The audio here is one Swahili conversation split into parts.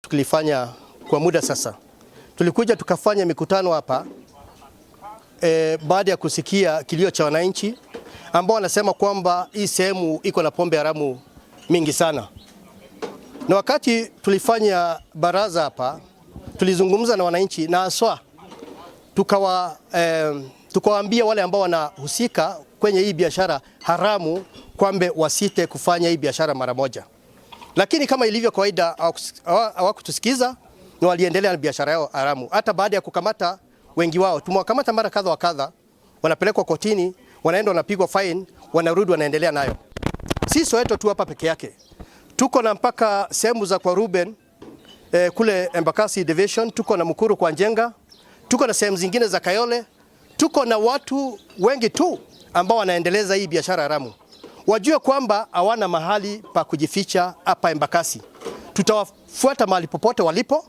Tulifanya kwa muda sasa, tulikuja tukafanya mikutano hapa baada ya kusikia kilio cha wananchi ambao wanasema kwamba hii sehemu iko na pombe haramu mingi sana. Na wakati tulifanya baraza hapa, tulizungumza na wananchi na haswa tukawaambia wale ambao wanahusika kwenye hii biashara haramu kwamba wasite kufanya hii biashara mara moja, lakini kama ilivyo kawaida hawakutusikiza na waliendelea na biashara yao haramu. Hata baada ya kukamata wengi wao, tumewakamata mara kadha wa kadha, wanapelekwa kotini, wanaenda wanapigwa fine, wanarudi wanaendelea nayo. Si Soweto tu hapa peke yake, tuko na mpaka sehemu za kwa Ruben kule Embakasi Division, tuko na Mukuru kwa Njenga, tuko na sehemu zingine za Kayole, tuko na watu wengi tu ambao wanaendeleza hii biashara haramu. Wajue kwamba hawana mahali pa kujificha hapa Embakasi. Tutawafuata mahali popote walipo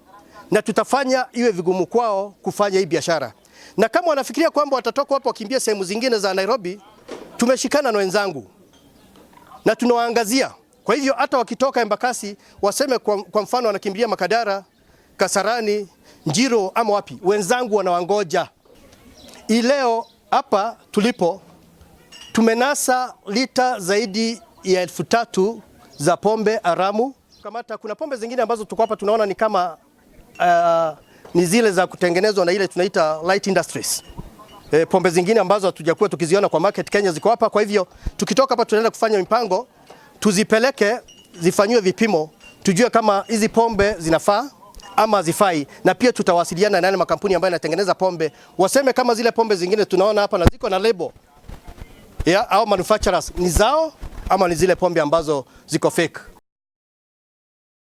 na tutafanya iwe vigumu kwao kufanya hii biashara. Na kama wanafikiria kwamba watatoka hapo wakimbia sehemu zingine za Nairobi, tumeshikana na wenzangu na tunawaangazia. Kwa hivyo hata wakitoka Embakasi waseme kwa mfano wanakimbilia Makadara, Kasarani, Njiro ama wapi, wenzangu wanawangoja. Hii leo hapa tulipo tumenasa lita zaidi ya 3,000 za pombe haramu. Kamata, kuna pombe zingine ambazo tuko hapa tunaona ni kama ni zile za kutengenezwa na ile tunaita light industries. Pombe zingine ambazo hatujakuwa tukiziona kwa market Kenya ziko hapa. Kwa hivyo tukitoka hapa tunaenda kufanya mipango tuzipeleke zifanyiwe vipimo tujue kama hizi pombe zinafaa ama hazifai, na pia tutawasiliana na yale makampuni ambayo yanatengeneza pombe waseme kama zile pombe zingine tunaona hapa na ziko na lebo ya au manufacturers ni zao ama ni zile pombe ambazo ziko fake.